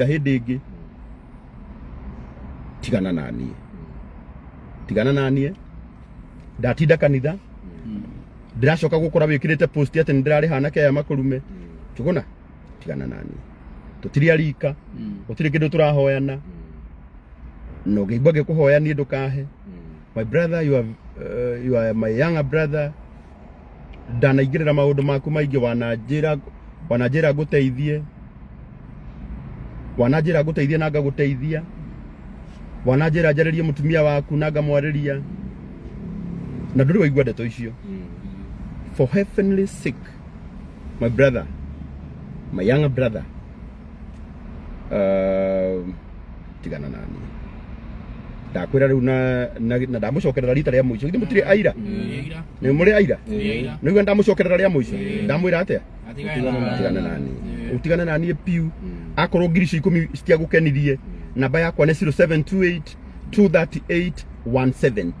Hĩndĩ ĩngĩ tigana na niĩ, tigana na niĩ. Ndatinda kanitha, ndĩracoka gũkora wĩkĩrĩte post atĩ nĩ ndĩrarĩha anake aya makũrume. Njũgũna, tigana na niĩ, tũtirĩ arika, gũtirĩ kĩndũ tũrahoyana, na ũngĩigua ngĩkũhoya niĩ ndũkahe. My brother, you are my younger brother. Ndanaingĩrĩra maũndũ maku maingĩ, wananjĩra, wananjĩra ngũteithie, wananjĩra ngũteithie na ngagũteithia, wananjĩra njarĩrie mũtumia waku na ngamwarĩria, na ndũrĩ waigua ndeto icio. For heavenly sake, my brother, my younger brother, tigana na niĩ. Ndakwĩra rĩu na ndamũcokerera rita rĩa mũico. Githĩ mũtirĩ aira? Nĩ mũrĩ aira? Nĩguo ndamũcokerera rĩa mũico, ndamwĩra atĩa? Tigana na niĩ, ũtigane na niĩ piu. Akorwo ngiri icio 10 citiagũkenirie, namba yakwa nĩ 0728 238 170,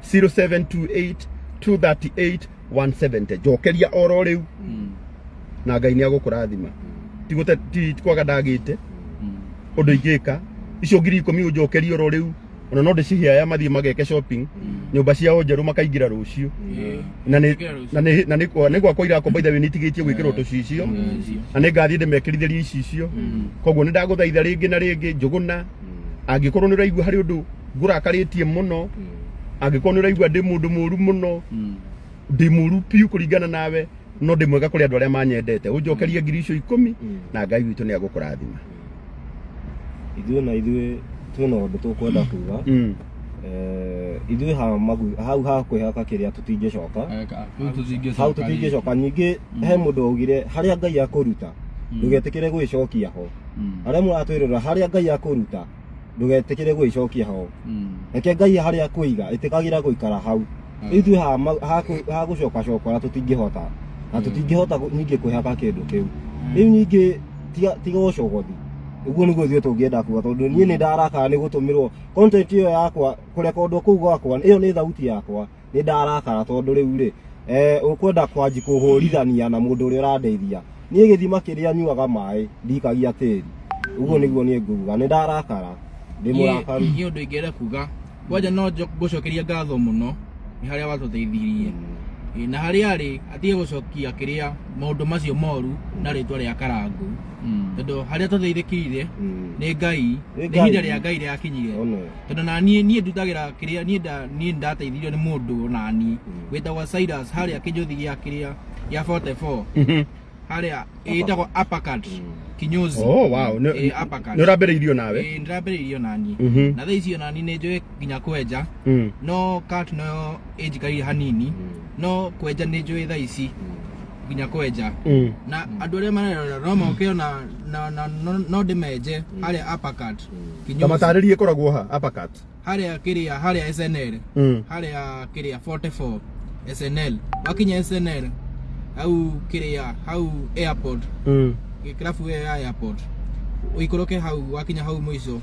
0728 238 170. Njokeria oro rĩu na Ngai nĩ agũkũrathima. Ti kwaga ndagĩte ũndũ ingĩka. Icio ngiri 10 ũnjokerie oro rĩu, ona no ndĩcihe aya mathiĩ mageke shopping nyũmba ciao njerũ makaingĩra rũciũ. Na nĩ gwakwa irakwo, by the way, nĩ itigĩtie gwĩkĩrwo tũcicio, na nĩ ngathiĩ ndĩmekĩrithĩrie icicio. Koguo nĩ ndagũthaitha rĩngĩ na rĩngĩ, Njũgũna, angĩkorwo nĩ ũraigua harĩ ũndũ ngũrakarĩtie mũno, angĩkorwo nĩ ũraigua ndĩ mũndũ mũru mũno, ndĩ mũru piũ kũringana nawe, no ndĩ mwega kũrĩ andũ arĩa manyendete. Ũnjokerie ngiri icio 10 na Ngai witũ nĩ agũkũrathima. Ithuĩ na ithuĩ twĩna ũndũ tũkwenda kuga. Ithuĩ hau ha kwĩhaka kĩrĩa tũtingĩcoka hau, tũtingĩcoka ningĩ. He mũndũ augire harĩa Ngai akũruta ndũgetĩkĩre gwĩcokia ho. Arĩa mũratwĩrora, harĩa Ngai akũruta ndũgetĩkĩre gwĩcokia ho. Reke Ngai harĩa akũiga, ĩtĩkagĩra gũikara hau. Ithuĩ ha gũcoka cokora tũtingĩhota, na tũtingĩhota ningĩ kwĩhaka kĩndũ kĩu rĩu ningĩ. Tiga ũcogothi. Ũguo nĩguo ithuĩ tũngĩenda kuga, tondũ niĩ nĩ ndarakara nĩ gũtũmĩrwo content ĩyo yakwa, kũrekondwo kũu gwakwa. Ĩyo nĩ thauti yakwa. Nĩ ndarakara tondũ rĩu rĩ, ũkwenda kwanji kũhũrithania na mũndũ ũrĩa ũrandeithia. Niĩ gĩthima kĩrĩa nyuaga maĩ ndikagia tĩri. Ũguo nĩguo niĩ nguga. Nĩ ndarakara, ndĩ mũrakaru. Niĩ ũndũ ingĩenda kuga kwanja, no ngũcokeria ngatho mũno nĩ harĩa watũteithirie. Ĩ, na harĩa arĩ atige gũcokia kĩrĩa maũndũ macio moru na rĩtwa rĩa Karangũ, tondũ harĩa tũteithĩkire nĩ Ngai. Nĩ Nĩ ihinda Ngai. rĩa Ngai rĩakinyire. One. Tondũ na niĩ ndutagĩra kĩrĩa niĩ ndateithirio nĩ mũndũ nani wĩtagwo Cyrus harĩa kĩnjũthi gĩa kĩrĩa gĩa 44, harĩa ĩtagwo Uppercut Kinyozi. Oh wow, nĩ Ĩ, Uppercut. nĩ ũrambĩrĩirio nawe? Ĩ, ndĩrambĩrĩirio nani. Na thaa icio nani nĩ njũĩ nginya kwenja, no cut no ĩnjikarire hanini, no kwenja nĩ njũĩ thaa ici nginya kwenja. Na andũ arĩa marerora no moke ona na no ndĩmenje harĩa Uppercut Ta Kinyozi. matarĩrie ĩkoragwo ha Uppercut? Harĩa kĩrĩa, harĩa SNL. Harĩa kĩrĩa 44 SNL, wakinya SNL hau kĩrĩa hau airport, gĩkĩrabu ĩyo ya airport, ũikũrũke hau, wakinya hau mũico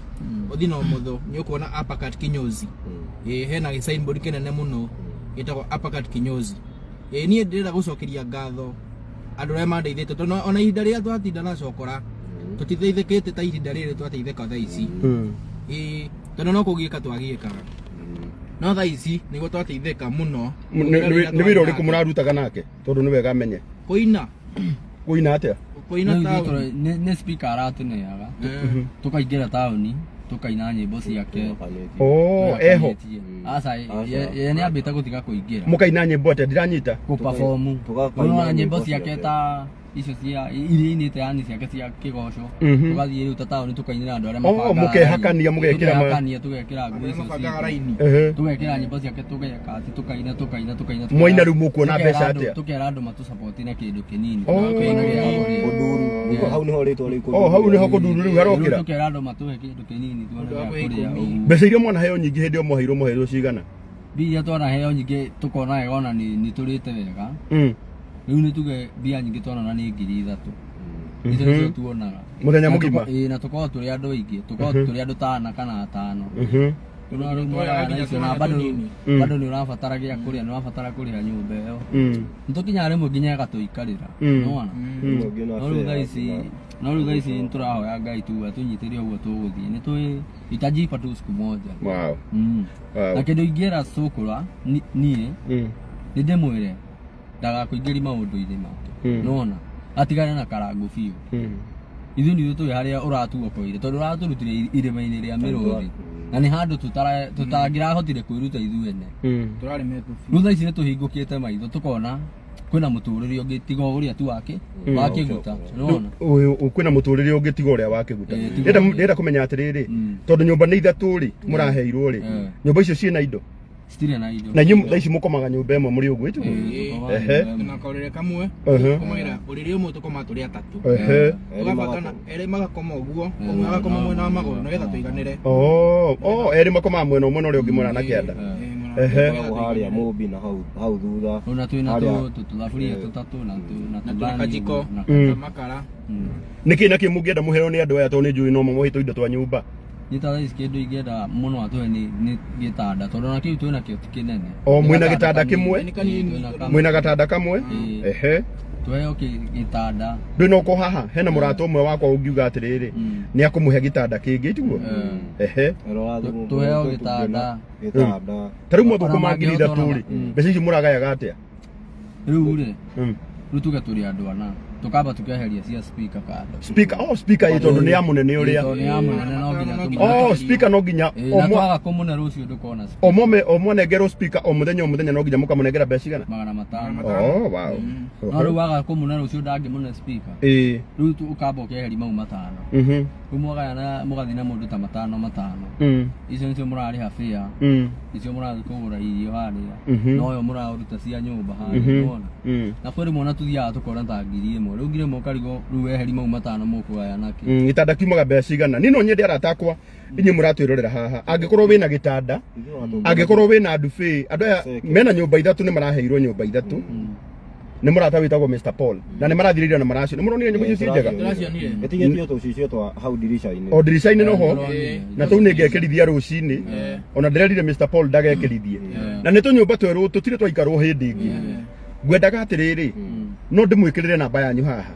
ũthiĩ na ũmotho, nĩ ũkuona Uppercut Kinyozi. Ĩ, hena gĩ signboard kĩnene mũno gĩtagwo Uppercut Kinyozi. Ĩ, niĩ ndĩrenda gũcokeria ngatho andũ arĩa mandeithĩtie, tondũ ona ihinda rĩrĩa twatinda na cokora tũtiteithĩkĩte ta ihinda rĩrĩ twateithĩka thaa ici. Ĩ, tondũ no kũgiĩka twagiĩkaga, no thaa ici nĩguo twateithĩka mũno. Nĩ wĩra ũrĩkũ mũrarutaga nake? Tondũ nĩ wega menye. Kũina. Kũina atĩa? Kũina Rĩu ithuĩ taũni. nĩ speaker aratũneaga, tũkaingĩra taũni tũkaina nyĩmbo ciake. Oh, eho? Tũhakanĩtie. Aca, ye nĩ ambĩte gũtiga kũingĩra. Mũkaina nyĩmbo atĩa? Ndiranyita. Gũperform. Tũgakaina Ũrona nyĩmbo nyĩmbo ciake ciake. ta icio cia iria inĩte, yani ciake cia kĩgoco. Tũgathiĩ rĩu ta taũni tũkainĩra andũ arĩa Oh, mabangaga mũkehakania, raini. mũgekĩra Tũkehakania, tũgekĩra nguo Arĩa icio mabangaga citũ. raini. Tũgekĩra nyĩmbo ciake, tũgeka atĩ tũkaina, tũkaina, tũkaina. Mwaina rĩu mũkuona Tũkera mbeca atĩa? Tũkera andũ matũsupport na kĩndũ kĩnini. Oh. Tuone gĩa kũrĩa. Kũnduru. Hau nĩho rĩtwa rĩu. Oh, hau nĩho kũnduru rĩu harokĩra. Rĩu tũkera andũ matũhe kĩndũ kĩnini tuone Mũndũ gĩa akũhe kũrĩa 10. ũguo. Mbeca iria mwanaheo nyingĩ hĩndĩ ĩyo mwaheirwo cigana? Mbia iria twanaheo nyingĩ tũkona wega ona nĩ tũrĩte wega, rĩu nĩ tuge mbia nyingĩ twanona nĩ 3000. Icio nĩcio tuonaga. Mũthenya Na mũgima? Ĩĩ, na tũkoragwo tũrĩ andũ aingĩ, tũkoragwo tũrĩ andũ ta ana kana atano. Rĩu rĩu Twoyaga moraga na nginya icio na twana bado tũnini. Bado nĩ ũrabatara gĩa kũrĩa, nĩ ũrabatara kũrĩha nyũmba ĩyo. Nĩ tũkinyaga rĩmwe nginya ĩgatũikarĩra. Nĩwona? No rĩu thaa ici No rĩu thaa ici nĩ tũrahoya Ngai tu atũnyitĩre ũguo tũgũthiĩ. Nĩ tũĩ itajipa tu siku moja. Wow. Na Wow. kĩndũ ingĩra cũkũra niĩ nĩ ndĩmwĩre ndagakũingĩri maũndũ-inĩ make. Nĩwona? Atigane na karango biũ. Ithuĩ nĩ ithuĩ tũĩ harĩa ũratuokoire tondũ ũratũrutire irĩma-inĩ rĩa mĩrũthi na nĩ handũ tũtangĩrahotire kwĩruta ithuĩ ene. Tũrarĩmetwo biũ. Rĩu thaa ici nĩ tũhingũkĩte maitho tũkona kwĩna mũtũrĩre ũngĩ tiga ũrĩa tu wake wa kĩguta. Nĩwona? Ũyũ kwĩna mũtũrĩre ũngĩ tiga ũrĩa wa kĩguta. Ĩĩ, tiga Ndĩrenda ũrĩa. ndĩrenda kũmenya atĩrĩrĩ, Mm. tondũ nyũmba nĩ ithatũ rĩ, mũraheirwo rĩ, nyũmba icio ciĩna indo. Citirĩ na indo. Na inyuĩ thaa ici mũkomaga nyũmba ĩmwe mũrĩ ũguo ĩtiguo? Ĩĩ, tũkomaga Ehe. nyũmba ĩmwe. Tuna kaũrĩrĩ kamwe. Ehe. Tũkomagĩra ũrĩrĩ ũmwe tũkomaga tũrĩ atatũ. Ehe. Tũgabatana erĩ magakoma ũguo, ũmwe agakoma mwena wa magũrũ nĩgetha tũiganĩre. Oh, oh, erĩ makomaga mwena ũmwe na ũrĩa ũngĩ mwena na kĩanda. Ĩĩ, mwena wa Ehe. nĩgetha Koragwo harĩa tũiganĩre. mũmbi na hau hau thutha Ona twĩna Harĩa- tũthaburia tũtatũ na Na twĩna tũthani kajiko, ũguo, na makara. Nĩkĩ na kĩ mũngĩenda mũheo nĩ andũ aya tondũ nĩ njũĩ no mamũhe tũindo twa nyũmba? Niĩ ta thaa ici kĩndũ ingĩenda mũno atũhe nĩ gĩtanda tondũ ona kĩu twĩna kĩo ti kĩnene. O Nĩ mwĩna gatanda gĩtanda kanini. kĩmwe? Nĩ kanini. Ĩĩ, twĩna kamwe. Mwĩna gatanda kamwe? Ĩĩ. Ehe. Tuheo gĩtanda. Ndwĩ na ũko haha hena mũrata ũmwe wakwa ũngiuga atĩrĩrĩ nĩ akũmũhe gĩtanda kĩngĩ tiguo? Ehe. Rora thimũ, Tuheo tũngĩona gĩtanda. gĩtanda Ta rĩu Ona mwathũkũma ngiri mangĩhota ithatũ ona rĩ, mbeca icio mũragayaga atĩa? Rĩu rĩ, rĩu tuge tũrĩ andũ ana tũkamba tũkeheria cia speaker kando. Speaker, oh speaker ĩ tondũ nĩ ya mũnene ũrĩa. Tondũ nĩ ya mũnene no nginya tũmũne. Oh, speaker no nginya Ĩĩ, o na mwa- twaga kũmũne rũciũ ndũkona speaker. o mwame o mwanengerwo speaker o mũthenya o mũthenya no nginya mũkamũnengera mbeca cigana? 500. Oh, wow. No rĩu waga kũmũne rũciũ ndangĩmũne speaker. Ĩĩ. Rĩu ũkamba ũkeheria mau 5. Rĩu mwagayana mũgathiĩ na mũndũ ta 5 5. Icio nĩcio mũrarĩha fare. Icio mũrathiĩ kũgũra irio harĩa. Noyo mũraruta cia nyũmba harĩa. Nĩwona? Na kwĩ rĩmwe ona tũthiaga tũkona ta 1000. Rĩu 1000 ũkarigwo rĩu weheri mau 5 mũkũgaya nakĩ. Gĩtanda kiumaga mbeca cigana? Niĩ no nyende arata akwa inyuĩ mũratwĩrorera haha. Angĩkorwo wĩna gĩtanda, angĩkorwo wĩna ndubi, andũ aya mena nyũmba ithatũ nĩ maraheirwo nyũmba ithatũ. Nĩ mũrata wĩtagwo Mr Paul na nĩ marathirĩria na maracio. Nĩ mũronire nyũmba icio ciĩ njega? Tũracionire. Ĩtigĩtio tũcicio twa hau ndirica-inĩ. O ndirica-inĩ noho Tũronire. na tũu nĩ ngekĩrithia rũcinĩ ona ndĩrerire Mr Paul ndagekĩrithie na nĩ tũnyũmba twerũ tũtirĩ twaikarwo hĩndĩ ĩngĩ. Ngwendaga atĩrĩrĩ no ndĩmwĩkĩrĩre namba yanyu haha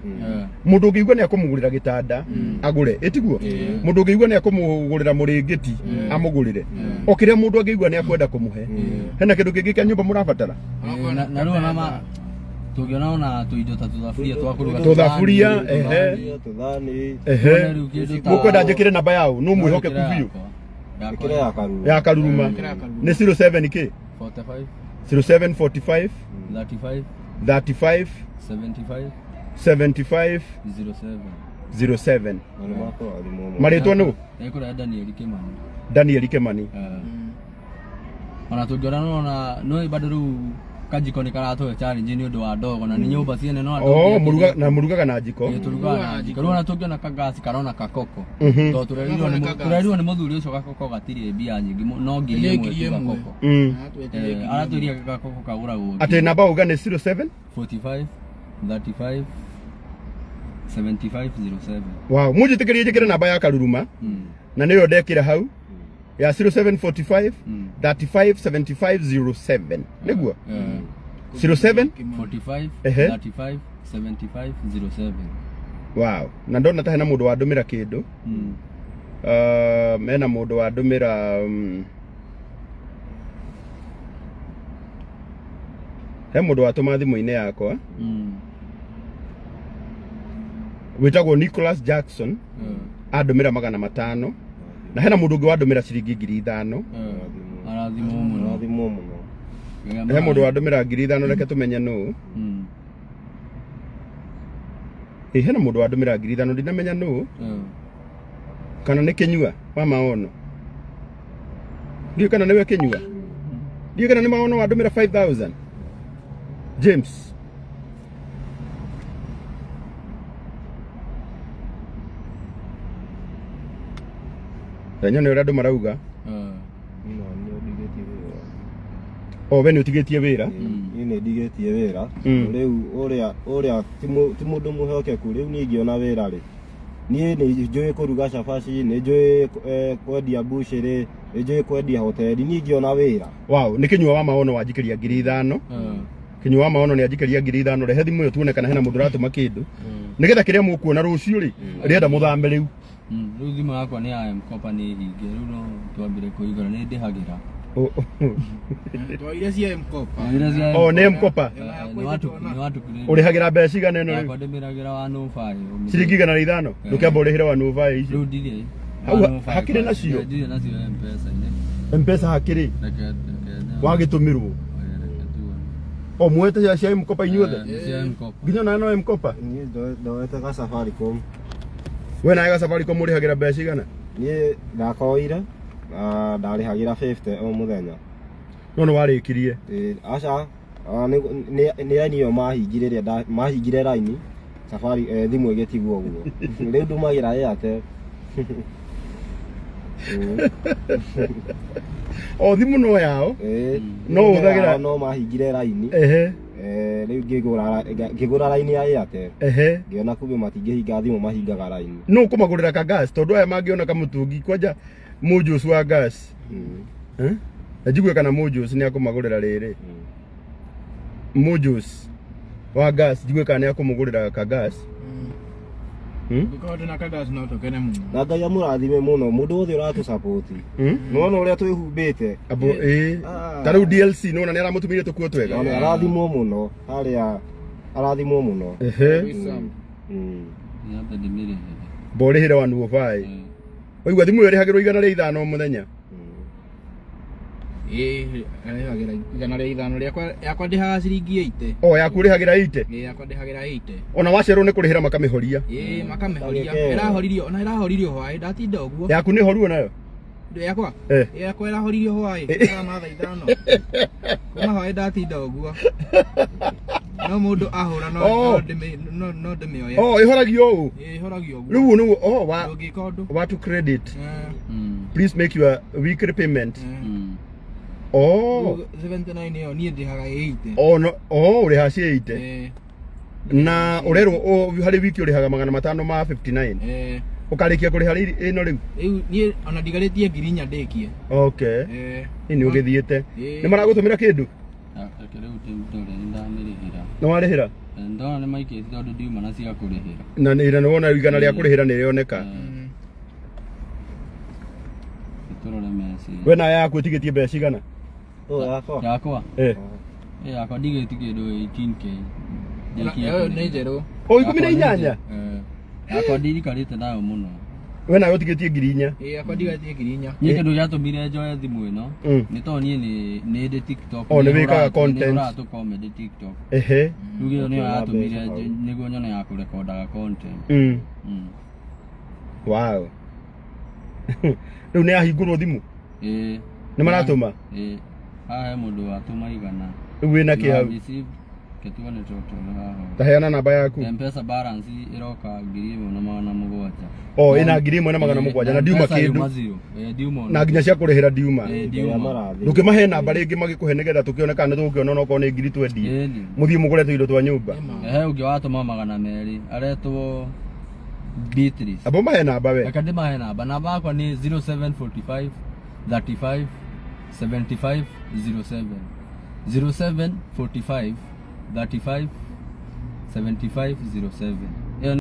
mũndũ ũngĩigua nĩ akũmũgũrĩra gĩtanda agũre ĩtiguo mũndũ ũngĩigua nĩ akũmũgũrĩra mũrĩngĩti amũgũrĩre o kĩrĩa mũndũ angĩigua nĩ akwenda kũmũhe hena kĩndũ kĩngĩ kĩa nyũmba mũrabatara Ĩĩ, na rĩu ona ma tũngĩona ona tũindo ta tũthaburia twa kũruga Tũthaburia, tũthani, ehe. tũthani. Tũthani. Ehe. Tuone rĩu kĩndũ ta- Mũkwenda njĩkĩre namba yao no mwĩhokeku biũ Yakwa. Ĩkĩre ya Karuruma. ya Karuruma nĩ 07 k 45 0745 35 35 75 75 07. 07 Na nĩ makũrathimwo mũno. marĩtwa nũ Nĩkũrĩa Daniel Kimani. Daniel Kimani. Ona tũngĩona nona no bado rĩu kajiko nĩ karatũhe challenge nĩ ũndũ wa ndogo na nĩ nyũmba ciene no andũ Oh, angĩ mũruga na mũrugaga na njiko. Ĩĩ, tũrugaga na njiko. Rĩu ona tũngĩona kagasi karona kakoko Mhm. tondũ tũrerirwo nĩ mũthuri ũcio gakoko gatirĩ mbia nyingĩ no ngiri Nĩ ĩmwe ngiri tu ĩmwe. gakoko. Aratwĩria gakoko kagũragwo Atĩ namba uga nĩ 07 45 35 75 07. Wow, munjĩtĩkĩrie njĩkĩre namba ya Karuruma na nĩyo ndekĩra hau ya 0745 35 75 07 nĩguo 07 45 Ehe. 35 75 07. Wow, na ndona ta hena mũndũ wandũmĩra kĩndũ. Mena mũndũ wandũmĩra he mũndũ watũma thimũ-inĩ yakwa wĩtagwo Nicholas Jackson andũmĩra 500 na hena mũndũ ũngĩ wandũmĩra ciringi 5,000. Arathimwo mũno. Arathimwo mũno. He mũndũ wandũmĩra 5,000 reke tũmenye nũ. Ĩ hena mũndũ wandũmĩra 5,000 ndinamenya nũ kana nĩ Kĩnyua wa maono. Ndiũĩ kana nĩwe Kĩnyua. Ndiũĩ kana nĩ maono wandũmĩra 5000. James. Nyone ũrĩa andũ marauga. Niĩ no nĩ ndigĩtie wĩra. O we nĩ ũtigĩtie wĩra? Niĩ nĩ ndigĩtie wĩra. Rĩu ũrĩa ti mũndũ mwĩhokeku rĩu niĩ ingĩona wĩra rĩ. Niĩ nĩ njũĩ kũruga cabaci, nĩ njũĩ kwendia mbucĩrĩ, nĩ njũĩ kwendia hoteli, niĩ ingĩona wĩra. Wow, nĩ Kĩnyua wa maono wanjikĩria 5,000. Kĩnyua wa maono nĩ anjikĩria 5,000. Rehe thimũ ĩyo tuone kana hena mũndũ ũratũma kĩndũ. Nigetha kiria mukuona rucio ri, rienda muthame riu. Rĩu thimũ yakwa nĩ ya M-Kopa, nĩ hinge rĩu, no twambire kũigũra nĩ ndĩhagĩra. Twaire cia M-Kopa. Twaire cia O nĩ M-Kopa? Nĩ watu nĩ watu. Ũrĩhagĩra mbeca cigana ĩno rĩu? Yakwa ndĩmĩragĩra 105. Ciringi 105? Ndũkĩamba ũrĩhĩre 105 ici. Rĩu ndirĩ. Hau 105. Hakĩrĩ nacio? Ndirĩ nacio M-Pesa-inĩ. Mpesa hakĩrĩ? Reke Wagĩtũmĩrwo? Reke tuone. O muoete cia M-Kopa inyuothe? Nĩ cia M-Kopa. Nginya nawe no M-Kopa? Niĩ ndoete ga Safaricom. We nawe ga Safaricom ũrĩhagĩra mbeca cigana? Niĩ ndakoire na ndarĩhagĩra 50 o mũthenya. No nĩ warĩkirie? Ĩĩ, aca, nĩ raini ĩyo mahingire, rĩrĩa mahingire raini safari, thimũ ĩgĩtigwo ũguo, rĩu ndũmagĩra Airtel. O thimũ no yao? Ĩĩ. No ũhũthagĩra- No mahingire raini. Rĩu ngĩgũra raini ya Airtel. Ngĩona kumbe matingĩhinga thimũ, mahingaga raini. No ũkũmagũrĩra ka gas, tondũ aya mangĩona kamũtũngi kwanja mũnjuici wa gas. Eh? Na njigue kana mũnjuici nĩ akũmagũrĩra rĩrĩ. Mũnjuici wa gas, njigue kana nĩ akũmũgũrĩra ka gas. Ũngĩkorwo twĩna kagas no tũkene mũno. Na Ngai amũrathime mũno mũndũ wothe ũratũ-support. Nĩwona ũrĩa twĩhumbĩte? Abo ĩĩ. Ah. Ta rĩu DLC nĩwona nĩ aramũtumire tũkuo twega. Ona arathimwo mũno harĩa, arathimwo mũno. Nyambe ndĩmĩrĩhĩre. Mborĩhĩre 105. Waigua thimũ ĩyo ĩrĩhagĩrwo 105 o mũthenya. Ĩĩ, arĩhagĩra 105, rĩakwa, yakwa ndĩhaga ciringi 80. O yaku ũrĩhagĩra 80? Ĩĩ, yakwa ndĩhagĩra 80. Ona wacerwo nĩ kũrĩhĩra makamĩhoria? Ĩĩ, makamĩhoria. Ndagĩka ĩyo. Ĩrahoririo, ona ĩrahoririo hwaĩ, ndatinda ũguo. Yaku nĩ horuo nayo? Ndũ yakwa? Eh. Ĩĩ, yakwa ĩrahoririo hwaĩ mathaa ma thaa 5, kuma hwaĩ ndatinda ũguo, no mũndũ ahũra no Oh. no ndĩmĩoye. O ĩhoragio ũũ? Ĩĩ, ĩhoragio ũguo. Rĩu ũũ nĩguo o wa Ndũngĩka ũndũ. Watu credit. Please make your weekly payment. Oh. Rĩu 79 ĩyo niĩ ndĩhaga 80. O no o ũrĩhaga ci 80? Ĩĩ. Na ũrerwo harĩ wiki ũrĩhaga 559? Ĩĩ. Ũkarĩkia kũrĩha rĩ ĩno rĩu? Rĩu niĩ ona ndigarĩtie 4,000 ndĩkie. Okay. Ĩĩ. Ĩ nĩ ũgĩthiĩte. Ĩĩ. Nĩ maragũtũmĩra kĩndũ? Reke rĩu ndore, nĩ ndamĩrĩhĩra. Nĩ warĩhĩra? Ndona nĩ maikĩtie tondũ ndiuma na cia kũrĩhĩra. Na nĩ wona igana rĩa kũrĩhĩra nĩ rĩoneka. Tũrore message. We nawe yaku ĩtigĩtie mbeca cigana? Ũyũ yakwa? Yakwa? Eh. Ĩ yakwa ndigĩti kĩndũ 18K. Ndĩkie Ĩyo kũrĩha. nĩ njerũ. O 18? Eh, yakwa ndirikarĩte nayo mũno. We nawe ũtigĩtie 4,000? Ĩĩ, yakwa ndigarĩtie 4,000. Niĩ kĩndũ gĩatũmire njoe thimũ ĩno nĩ tondũ niĩ nĩ ndĩ TikTok. Oh, nĩ wĩkaga content. Nĩ hũraga tũ comedy TikTok. Rĩu ĩyo nĩyo Ũkĩona yatũmire mbeca hau. nĩguo nyone ya kũrekondaga content. Wow, rĩu nĩ yahingũrwo thimũ? Ĩĩ. Nĩ maratũma? Ĩĩ, haha he mũndũ watũma 100. Rĩu wĩna kĩ You hau? have received. Reke tuone total haha. Taheana namba yaku. M-Pesa balance ĩroka 1700. O ĩna 1700 na ndiuma M-Pesa kĩndũ. yuma zero. Ĩĩ, ndiuma ona. Na nginya cia kũrĩhĩra ndiuma. Ĩĩ, Ngai ndiuma. amarathime. Ndũkĩmahe namba rĩngĩ magĩkũhe nĩgetha tũkĩone kana nĩ tũgũkĩona onokorwo nĩ ngiri twendie. Ĩĩ, Mũthiĩ mũgũre tũindo twa nyũmba. He ũngĩ watũma 200, aretwo Beatrice. Abo mahe namba we. Reke ndĩmahe namba. Namba yakwa nĩ 0745 35 75 07, 0745 35 75 07. Ĩyo.